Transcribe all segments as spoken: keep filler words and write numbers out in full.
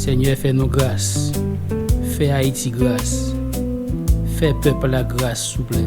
Senyè, fè nou gras. Fè Ayiti gras. Fè pèp la gras, souple.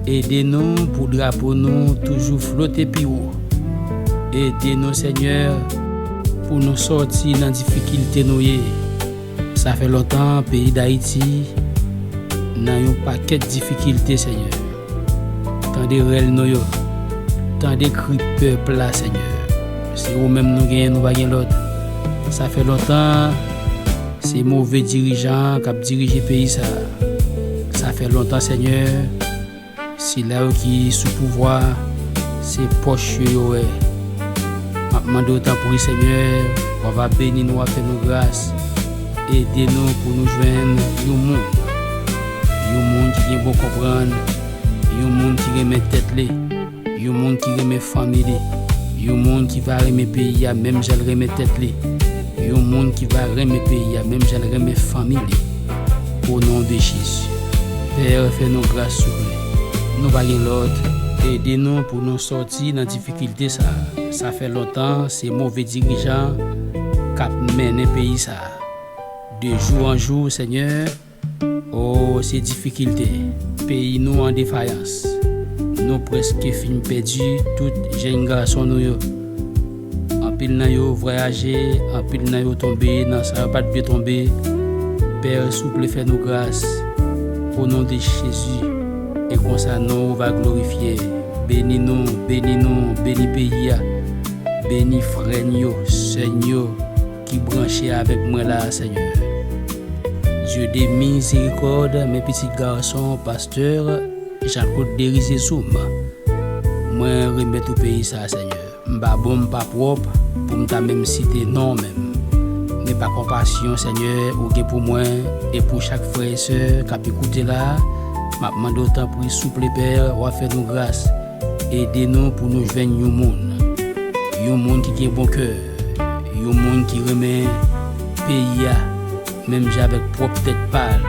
Ede nou pou drapo nou toujou flote pi wo. Ede nou, Senyè, pou nou sòti nan difikilte nou ye. Sa fè lontan peyi Dayiti nan yon pakèt difikilte, Senyè. Tande rèl nou yo. Tande kri pèp la, Senyè. Se ou menm nou genyen, nou pa gen lòt. Sa fè lontan se move dirijan k ap dirije peyi sa a. Sa fè lontan, Senyè, sila yo ki sou pouvwa, se pòch yo yo wè. M ap mande w, tanpri, Senyè, w ap beni nou, w ap fè nou gras. Ede nou pou nou jwenn yon moun. Yon moun ki gen bon konprann. Yon moun ki renmen tèt li. Yon moun ki renmen fanmi li. Yon moun ki va renmen peyi a menm jan l renmen tèt li. Yon moun ki va renmen peyi a menm jan l renmen fanmi li. O non de Jezi. Pè, fè nou gras, souple. Nou pa gen lòt. Ede nou pou nou sòti nan difikilte sa a. Sa fè lontan se move dirijan k ap mennen peyi sa a. De jou an jou, Senyè, o, se difikilte. Peyi nou an defayans. Nou prèske fin pèdi tout jèn gason nou yo. Anpil nan yo vwayaje, anpil nan yo tonbe nan sa yo pa t dwe tonbe. Pè, souple, fè nou gras. O non de Jezi. E konsa, non w va glorifye. Beni nou, beni nou, beni peyi a. Beni frè n yo, sè n yo ki branche avèk mwen la a, Senyè. Dye de mizerikòd, men pitit gason pastè Jean Claude Derizier Zoom. Mwen remèt ou peyi sa a, Senyè. M pa bon, m pa pwòp pou m ta menm site non w menm. Men pa konpasyon, Senyè, ou gen pou mwen e pou chak frè e sè k ap ekoute la a, m ap mande w, tanpri, souple, Pè, w a fè nou gras. Ede nou pou nou jwenn yon moun. Yon moun ki gen bon kè. Yon moun ki renmen peyi a, menm jan avèk pwòp tèt pa l.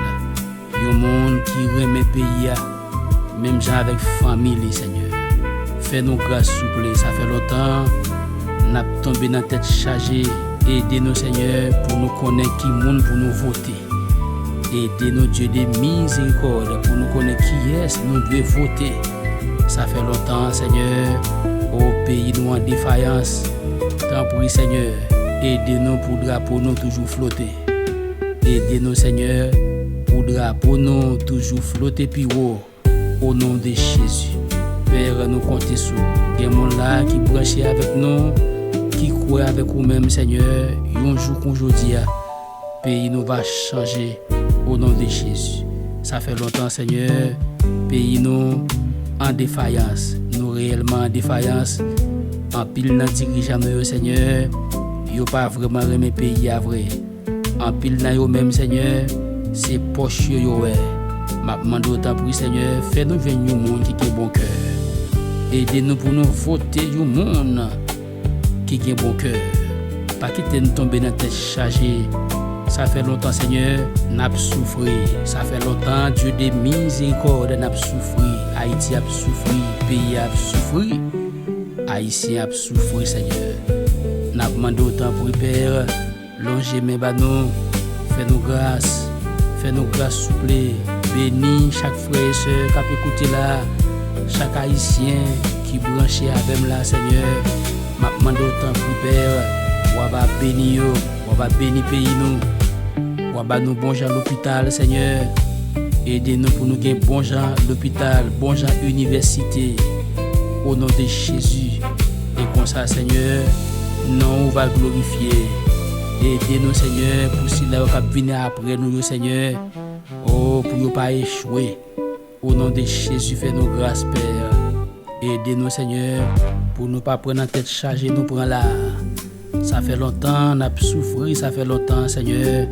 Yon moun ki renmen peyi a, menm jan avèk fanmi li, Senyè. Fè nou gras, souple, sa fè lontan n ap tonbe nan tèt chaje. Ede nou, Senyè, pou nou konnen ki moun pou nou vote. Ede nou, Dye de mizerikòd, pou nou konnen kiyès nou dwe vote. Sa fè lontan, Senyè, o, peyi nou an defayans. Tanpri, Senyè, ede nou pou drapo nou toujou flote. Ede nou, Senyè, pou drapo nou toujou flote pi wo, o non de Jezi. Pè, nou konte sou ou. Gen moun la ki branche avèk nou, ki kwè avèk ou menm, Senyè, yon jou kon jodi a, peyi nou va chanje, o non de Jezi. Sa fè lontan, Senyè, peyi nou an defayans. Nou reyèlman an defayans. Anpil nan dirijan nou yo, Senyè, yo pa vrèman renmen peyi a vre. Anpil nan yo menm, Senyè, se pòch yo yo wè. M ap mande w, tanpri, Senyè, fè nou jwenn yon moun ki gen bon kè. Ede nou pou nou vote yon moun ki gen bon kè. Pa kite n tonbe nan tèt chaje. Sa fè lontan, Senyè, n ap soufri. Sa fè lontan, Dye de mizerikòd, n ap soufri. Ayiti ap soufri. Peyi a ap soufri. Ayisyen ap soufri, Senyè. N ap mande w, tanpri, Pè, lonje men ba nou, fè nou gras, fè nou gras, souple. Beni chak frè e sè k ap ekoute la, chak Ayisyen ki branche avè m la, Senyè. M ap mande w, tanpri, Pè, w a va beni yo, w a va beni peyi nou. W a ba nou bon jan lopital, Senyè. Ede nou pou nou gen bon jan lopital, bon jan inivèsite. O non de Jezi. E konsa, Senyè, non w va glorifye. Ede nou, Senyè, pou sila yo k ap vini apre nou yo, Senyè. O, pou yo pa echwe. O non de Jezi, fè nou gras, Pè. Ede nou, Senyè, pou nou pa pran nan tèt chaje nou pran la a. Sa fè lontan n ap soufri, sa fè lontan, Senyè,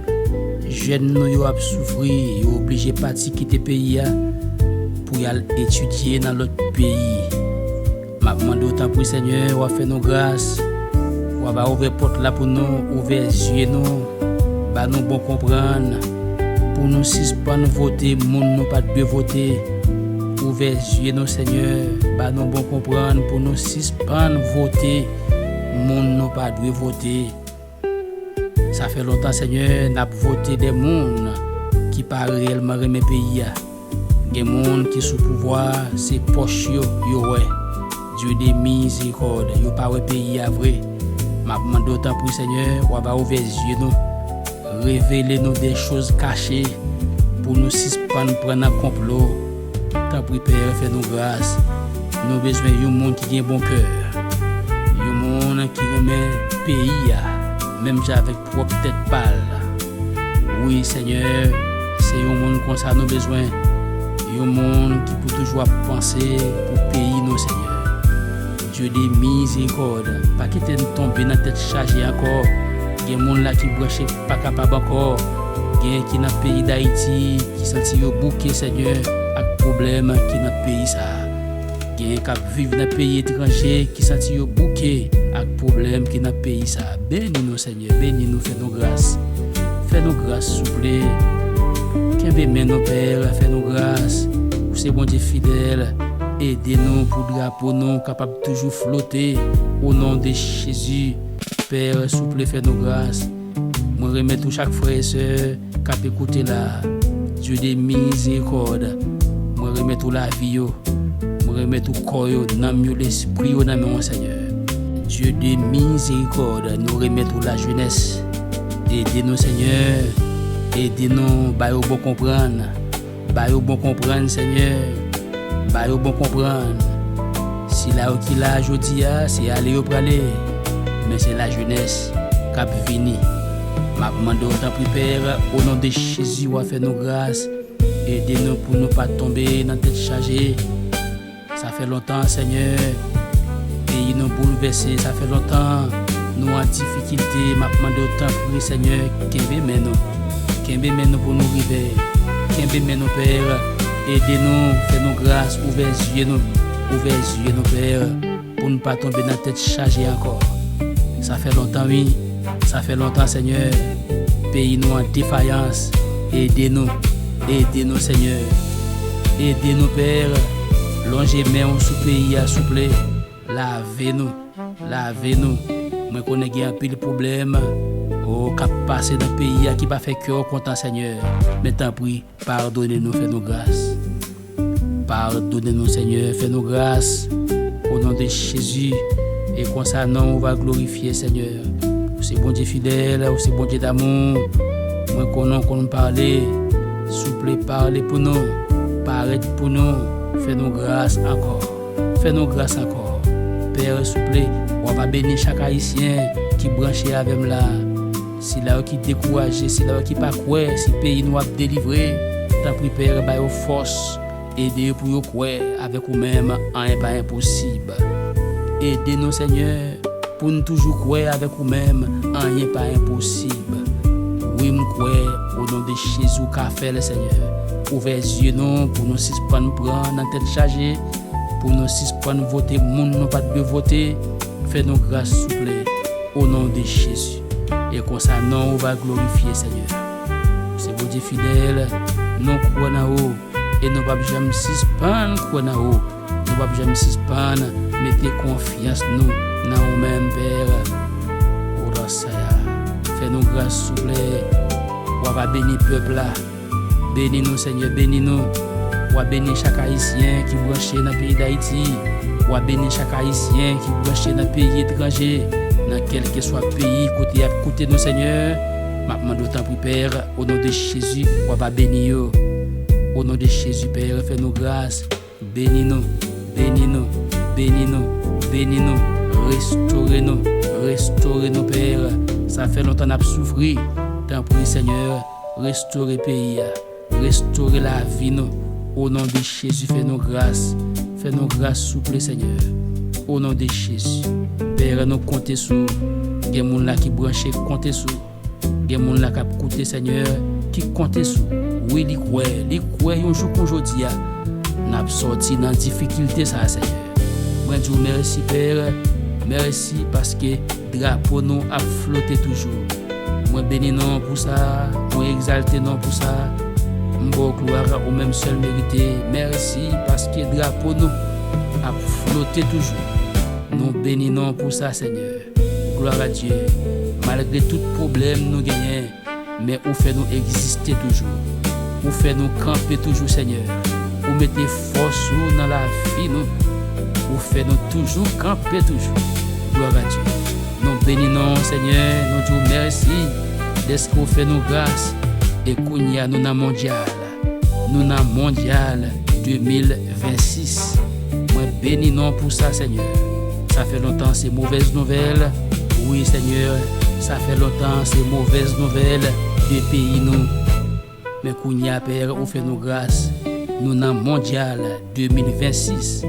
jèn nou yo ap soufri, yo oblije pati kite peyi a pou y al etidye nan lòt peyi. M ap mande w, tanpri, Senyè, w a fè nou gras, w a va ouvè pòt la pou nou, ouvè zye nou, ba nou bon konprann, pou nou sispann vote moun nou pa t dwe vote. Ouvè zye nou, Senyè, ba nou bon konprann pou nou sispann vote moun nou pa dwe vote. Sa fè lontan, Senyè, n ap vote de moun ki pa reyèlman renmen peyi a. Gen moun ki sou pouvwa, se pòch yo, yo wè. Dye de mizerikòd, yo pa wè peyi a vre. M ap mande w, tanpri, Senyè, w a ba ouvè zye nou. Revele nou de choz kache pou nou sispann pran nan konplo. Tanpri, Pè, fè nou gras. Nou bezwen yon moun ki gen bon kè. Yon moun ki renmen peyi a, menm jan avèk pwòp tèt pa l. Wi, Senyè, se yon moun konsa nou bezwen. Yon moun ki pou toujou ap panse pou peyi nou, Senyè. Dye de mizerikòd, pa kite n tonbe nan tèt chaje ankò. Gen moun la ki branche pa kapab ankò. Gen ki nan peyi Dayiti ki santi yo bouke, Senyè, ak pwoblèm ki nan peyi sa a. Gen k ap viv nan peyi etranje ki santi yo bouke ak pwoblèm ki nan peyi sa a. Beni nou, Senyè, beni nou, fè nou gras. Fè nou gras, souple. Kenbe men nou, Pè, fè nou gras. Ou se Bondye fidèl. Ede nou pou drapo nou kapab toujou flote. O non de Jezi, Pè, souple, fè nou gras. Mwen remèt ou chak frè e sè k ap ekoute la. Dye de mizerikòd, mwen remèt ou lavi yo. Mwen remèt ou kò yo, nanm yo, lespri yo nan men w, Senyè. Dye de mizerikòd, nou remèt ou lajenès. Ede nou, Senyè. Ede nou, ba yo bon konprann. Ba yo bon konprann, Senyè. Ba yo bon konprann. Sila yo ki la jodi a, se ale yo prale. Men se lajenès k ap vini. M ap mande w, tanpri, Pè, o non de Jezi, w a fè nou gras. Ede nou pou nou pa tonbe nan tèt chaje. Sa fè lontan, Senyè, peyi nou boulvèse. Sa fè lontan nou an difikilte. M ap mande w, tanpri, Senyè, kenbe men nou. Kenbe men nou pou nou rive. Kenbe men nou, Pè. Ede nou, fè nou gras, ouvè zye nou. Ouvè zye nou, Pè, pou n pa tonbe nan tèt chaje ankò. Sa fè lontan, wi. Sa fè lontan, Senyè. Peyi nou an defayans. Ede nou. Ede nou, Senyè. Ede nou, Pè. Lonje men w sou peyi a, souple. Lave nou. Lave nou. Mwen konnen gen anpil pwoblèm, o, k ap pase nan peyi a ki pa fè kè w kontan, Senyè. Men tanpri, padone nou, fè nou gras. Padone nou, Senyè, fè nou gras. O non de Jezi, e konsa non w va glorifye, Senyè. Ou se Bondye fidèl, ou se Bondye damou. Mwen konnen w konn pale. Souple, pale pou nou. Parèt pou nou. Fè nou gras ankò. Fè nou gras ankò. Pè, souple, w a va beni chak Ayisyen ki branche avè m la. Sila yo ki dekouraje, sila yo ki pa kwè si peyi nou ap delivre, tanpri, Pè, ba yo fòs. Ede yo pou yo kwè avèk ou menm, anyen pa enposib. Ede nou, Senyè, pou n toujou kwè avèk ou menm, anyen pa enposib. Wi, m kwè, o non de Jezi, w ka fè l, Senyè. Ouvè zye nou pou nou sispann pran nan tèt chaje, pou nou sispann vote moun nou pa t dwe vote. Fè nou gras, souple, o non de Jezi. E konsa, non w va glorifye, Senyè. Ou se Bondye fidèl, nou kwè nan ou, e nou p ap janm sispann kwè nan ou. Nou p ap janm sispann mete konfyans nou nan ou menm, Pè. Orasaya, fè nou gras, souple. W a va beni pèp la. Beni nou, Senyè, beni nou. W a beni chak Ayisyen ki branche nan peyi Dayiti. W a beni chak Ayisyen ki branche nan peyi etranje, nan kèlkeswa peyi kote y ap koute nou, Senyè. M ap mande w, tanpri, Pè, o non de Jezi, w a va beni yo. O non de Jezi, Pè, fè nou gras. Beni nou, beni nou, beni nou, beni nou. Restore nou, restore nou, Pè. Sa fè lontan n ap soufri. Tanpri, Senyè, restore peyi a. Restore lavi nou. O non de Jezi, fè nou gras. Fè nou gras, souple, Senyè. O non de Jezi. Pè, nou konte sou ou. Gen moun la ki branche, konte sou ou. Gen moun la k ap koute, Senyè, ki konte sou ou. Wi, li kwè, li kwè yon jou kon jodi a, n ap sòti nan difikilte sa a, Senyè. Mwen di w mèsi, Pè. Mèsi paske drapo nou ap flote toujou. Mwen beni non w pou sa, mwen egzalte non w pou sa. M ba w glwa ou menm sèl merite. Mèsi paske drapo nou ap flote toujou. Nou beni non w pou sa, Senyè. Gloire à Dieu. Malgre tout pwoblèm nou genyen, men ou fè nou egziste toujou. Ou fè nou kanpe toujou, Senyè. Ou mete fòs ou nan lavi nou. Ou fè nou toujou kanpe toujou. Glwa a Dye. Nou beni non w, Senyè. Nou di w mèsi dèske ou fè nou gras. E kounye a, nou nan mondyal. Nou nan mondyal de mil vennsis. Mwen beni non w pou sa, Senyè. Sa fè lontan se movèz nouvèl. Wi, Senyè, sa fè lontan se movèz nouvèl de peyi nou. Men kounye a, Pè, ou fè nou gras. Nou nan mondyal de mil vennsis.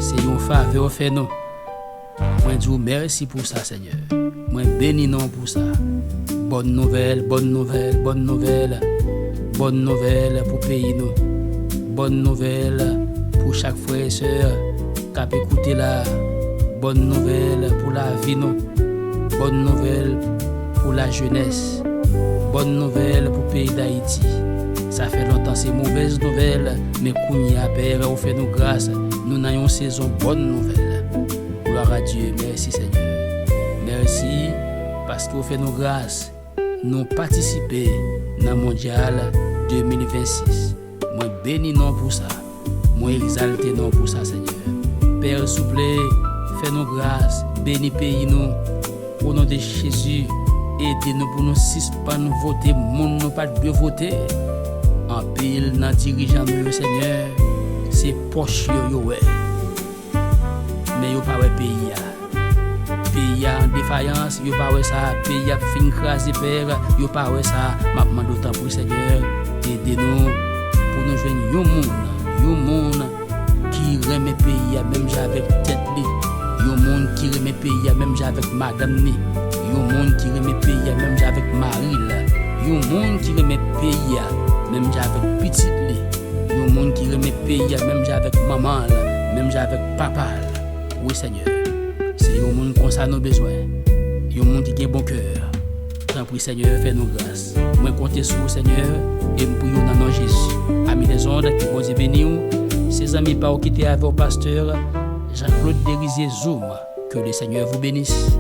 Se yon favè ou fè nou. Mwen di w mèsi pou sa, Senyè. Mwen beni non w pou sa. Bòn nouvèl, bòn nouvèl, bòn nouvèl. Bòn nouvèl pou peyi nou. Bòn nouvèl pou chak frè e sè k ap ekoute la. Bòn nouvèl pou lavi nou. Bòn nouvèl pou lajenès. Bòn nouvèl pou peyi Dayiti. Sa fè lontan se movèz nouvèl, men kounye a, Pè, ou fè nou gras. Nou nan yon sezon bòn nouvèl. Glwa a Dye, mèsi, Senyè. Mèsi paske ou fè nou gras. Nou patisipe nan mondyal de mil vennsis. Mwen beni non w pou sa. Mwen egzalte non w pou sa, Senyè. Pè, souple, fè nou gras, beni peyi nou. O non de Jezi, ede nou pou nou sispann vote moun nou pa t dwe vote. Anpil nan dirijan nou yo, Senyè, se pòch yo yo wè. Men yo pa wè peyi a. Peyi a an defayans, yo pa wè sa. Peyi a ap fin kraze, Pè, yo pa wè sa. M ap mande w, tanpri, Senyè, ede nou pou nou jwenn yon moun, yon moun ki renmen peyi a menm jan avèk tèt li, yon moun ki renmen peyi a menm jan avèk madanm ni, yon moun ki renmen peyi a menm jan avèk mari l, yon moun ki renmen peyi a menm jan avèk pitit li, yon moun ki renmen peyi a menm jan avèk manman l, menm jan avèk papa l. Wi, Senyè, se yon moun konsa nou bezwen, yon moun ki gen bon kè. Tanpri, Senyè, fè nou gras. Mwen konte sou ou, Senyè, e m priye w nan non Jezi. Ami dèzond, ke Bondye beni w. Se zanmi pa w ki te avè w, pastè Jean-Claude Derizier Zoom. Que le Seigneur vous bénisse.